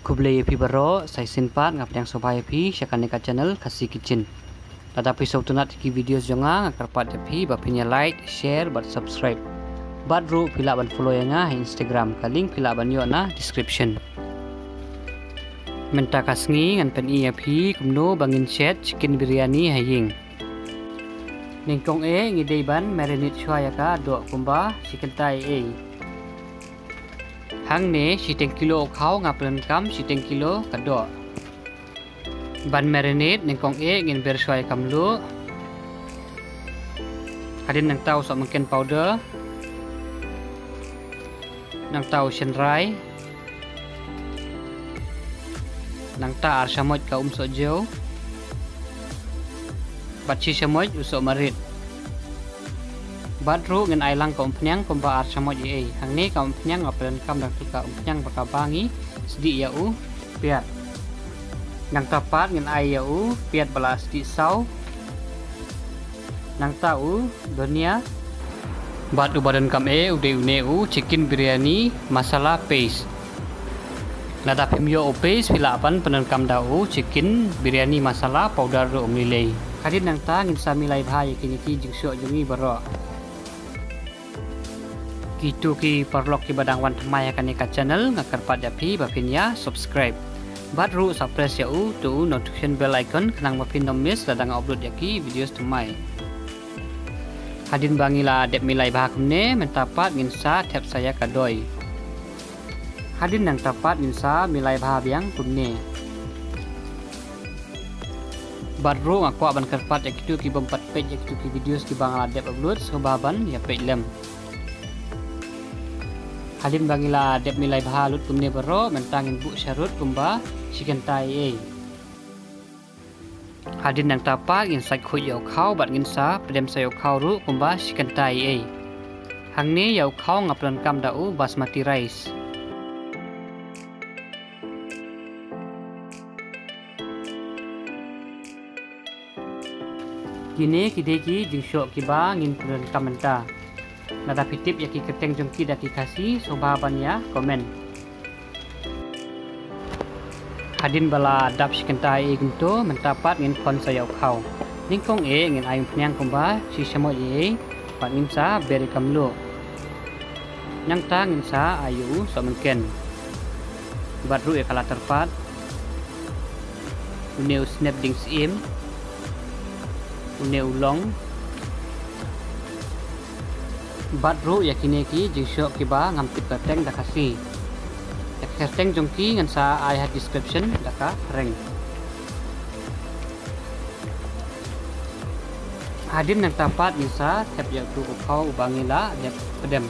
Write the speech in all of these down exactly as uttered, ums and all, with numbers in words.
Khublei ïa phi baroh, sa shisien pat nga pdiang sngewbha ïa phi sha kane ka channel Khasi Kitchen. Lada phi sngewtynnat ïa ki videos jong nga, nga kyrpad ïa phi ba phin ïa like, share bad subscribe. Bad ruh phi lah ban follow ïa nga ha Instagram, ka link phi lah ban ïoh na description. Mynta ka sngi ngan pyni ïa phi kumno ba ngin shet chicken biryani ha ïing. Nyngkong eh ngi dei ban marinate shuwa ïa ka doh kumba shi kynta eh. Hangne shiteng kilo u khaw nga pyndonkam shiteng kilo ka doh. Ban marinate nyngkong eh ngin ber shuwa ïa ka mluh. Hadien nangta u sohmynken powder. Nangta u shynrai. Nangta ar shamoit ka umsohjew. Bad shi shamoit u sohmarit. Bad ruh ngin ai lang ka umphniang kumba ar shamoit eh. Hangne ka umphniang nga pyndonkam da katu ka umphniang ba kaba ngi sdieh ïa u piat. Nangta pat ngin ai ïa u piat ba la sdieh saw. Nangta u dhania. Bad uba donkam eh u dei une u chicken biryani masala paste. Lada phim ïoh u paste phi lah ban pyndonkam da u chicken biryani masala powder ruh ym lei lei. Hadien nangta ngin sa milai bha ïa kine ki jingshoh jong ngi baroh. Kito ki paralok kiba dang wan thymmai ha kane ka channel nga kyrpad ïa phi ba phin ïa subscribe. Bad ruh sa press ïa uto u notification bell icon khnang ba phin ym miss lada nga upload ïa ki videos thymmai. Hadien ba ngi la dep milai bha kumne, mynta pat ngin sa thep sa ïa ka doi. Hadien nangta pat ngin sa milai bha biang kumne. Bad ruh nga kwah ban kyrpad ïa kito ki bym pat peit ïa kito ki videos kiba nga la dep upload sngewbha ban ïa peit lem. Hadien ba ngi la dep milai bha lut kumne baroh, mynta ngin buh sharud kumba shi kynta eh. Hadien nangta pat ngin sait khuid ïa u khaw bad ngin sa pdem sa ïa u khaw ruh kumba shi kynta eh. Hangne ïa u khaw nga pyndonkam da u basmati rice. Kine ki dei ki jingshoh kiba ngin pyndonkam mynta. Lada phi tip ïa ki kyrteng jong ki da ki Khasi, sngewbha ban ïa comment. Hadien ba la dap shi kynta eh kumto, mynta pat ngin khon sa ïa u khaw. Nyngkong eh ngin ai umphniang kumba shi shamoit eh, bad ngin sa ber ïa ka mluh. Nangta ngin sa ai ïa u sohmynken. Bad ruh ïa ka la tyrpad. Une u snep dieng syiem. Une u long. Bad ruh ïa kine ki jingshoh kiba ngam tip kyrteng da Khasi. Ïa ka kyrteng jong ki ngan sa ai ha description da ka phareng. Hadien nangta pat ngin sa thep ïa uto u khaw uba ngi la dep pdem.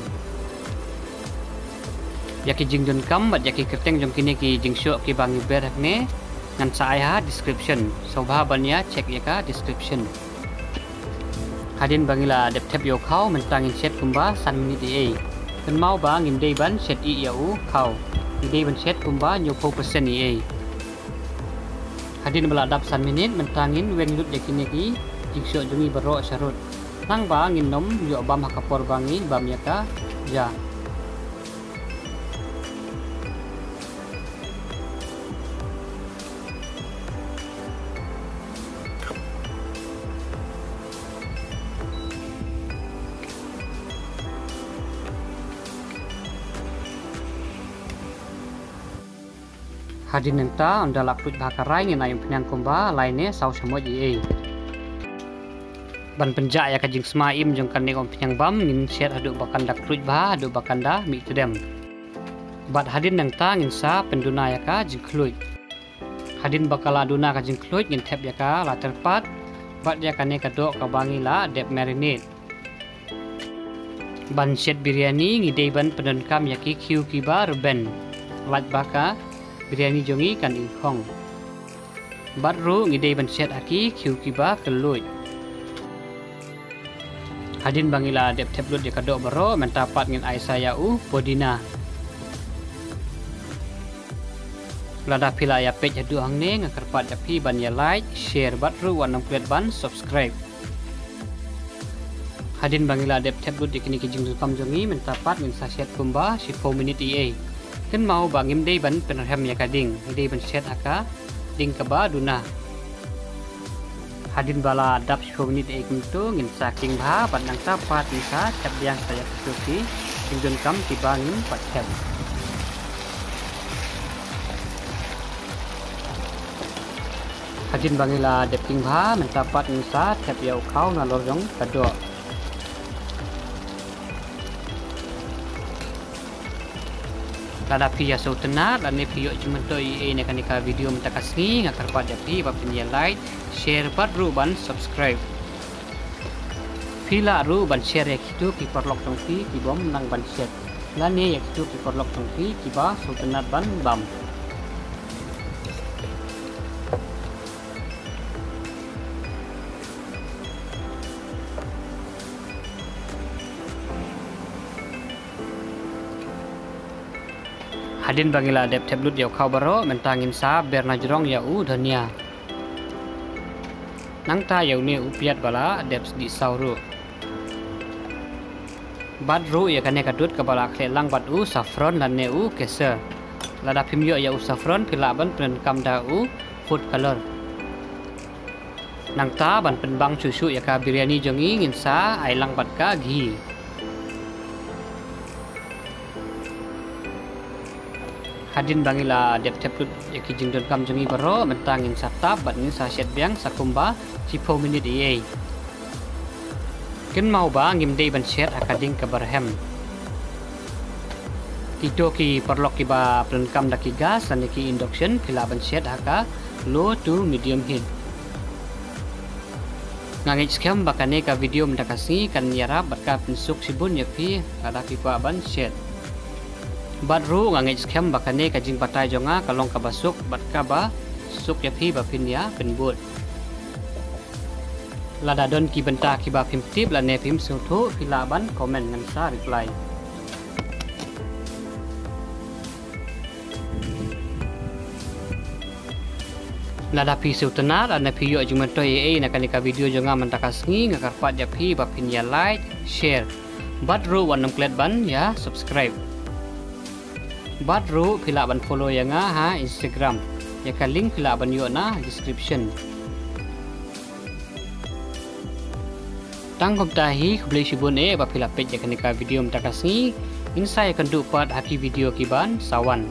Ïa ki jingdonkam bad ïa ki kyrteng jong kine ki jingshoh kiba ngi ber hangne ngan sa ai ha description. Sngewbha ban ïa check ïa ka description. Hadien ba ngi la dep thep ïa u khaw mynta ngin shet kumba san minit ïa ei. Kynmaw ba ngim dei ban shet ïa u khaw. Ngi dei ban shet kumba hynñiewphew percent ïa ei. Hadien ba la dap san minit mynta ngin weng lut ïa kine ki jingshoh jong ngi baroh sharud. Khnang ba ngin ym ïoh bam ha ka por ba ngi bam ïa ka ja. Hadien nangta ynda la kluid bha ka rai ngin ai umphniang kumba lai ne saw shamoit ïa ei. Ban pynjah ïa ka jingsma im jong kane ka umphniang bam ngin shet haduh ba kan da kluid bha haduh ba kan da mih tdem. Bad hadien nangta ngin sa pynduna ïa ka jingkhluid. Hadien ba ka la duna ka jingkhluid ngin thep ïa ka la tyrpad bad ïa kane ka doh kaba ngi la dep marinate. Ban shet biryani ngi dei ban pyndonkam ïa ki khiew kiba rben. Lait ba ka biryani jong ngi kan ingkhong. Bad ruh ngi dei ban shet ha ki khiew kiba kylluid. Hadien ba ngi la dep thep lut ïa ka doh baroh mynta pat ngin ai sa ïa u podina. Lada phi la ïa peit haduh hangne nga kyrpad ïa phi ban ïa like, share bad ruh wat nym klet ban subscribe. Hadien ba ngi la dep thep lut ïa kine ki jingdonkam jong ngi mynta pat ngin sa shet kumba shiphew minit ïa ei. Kynmaw ba ngim dei ban pynrhem ïa ka ding, ngi dei ban shet ha ka ding kaba duna. Hadien ba la dap shiphew minit ei kumto, ngin sa khih bha bad nangta pat ngin sa thep biang sa ïa kito ki jingdonkam kiba ngim pat thep. Hadien ba ngi la dep khih bha, mynta pat ngin sa thep ïa u khaw nalor jong ka doh. Lada phi ïa sngewtynnat lane phi ïoh jingmyntoi ei ei na kane ka video mynta ka sngi, nga kyrpad ïa phi ba phin ïa like, share bad ruh ban subscribe. Phi lah ruh ban share ïa kito ki paralok jong phi ki bym nang ban shet, lane ïa kito ki paralok jong phi kiba sngewtynnat ban bam. Hadien ba ngi la dep thep lut ïa u khaw baroh, mynta ngin sa ber na jrong ïa u dhania. Nangta ïa une u piat ba la dep sdih saw ruh. Bad ruh ïa kane ka dud kaba la khleh lang bad u saffron lane u kesar. Lada phim ïoh ïa u saffron, phi lah ban pyndonkam da u food color. Nangta ban pynbang shuh shuh ïa ka biryani jong ngi, ngin sa ai lang bad ka ghee. Hadien ba ngi la dep thep lut ïa ki jingdonkam jong ngi baroh, mynta ngin sa tap bad ngin sa shet biang sa kumba shiphew minit ei ei. Kynmaw ba ngim dei ban shet ha ka ding kaba rhem. Kito ki paralok kiba pyndonkam da ki gas lane ki induction, phi lah ban shet ha ka low to medium heat. Nga ngeit skhem ba kane ka video mynta ka sngi kan ïarap bad kan pynsuk shibun ïa phi lada phi kwah ban shet. Bad ruh nga ngeit skhem ba kane ka jingbatai jong nga ka long kaba suk bad kaba suk ïa phi ba phin ïa pynbud. Lada don ki bynta kiba phim tip lane phim sngewthuh, phi lah ban comment, ngan sa reply. Lada phi sngewtynnat lane phi ïoh jingmyntoi ei ei na kane ka video jong nga mynta ka sngi, nga kyrpad ïa phi ba phin ïa like, share bad ruh wat nym klet ban ïa subscribe. Bad ruh phi lah ban follow ïa nga ha Instagram. Ïa ka link phi lah ban ïoh na description. Tang kumta hi, khublei shibun eh ba phi la peit ïa kane ka video mynta ka sngi. Ngin sa ïakynduh pat ha ki video ki ban sa wan.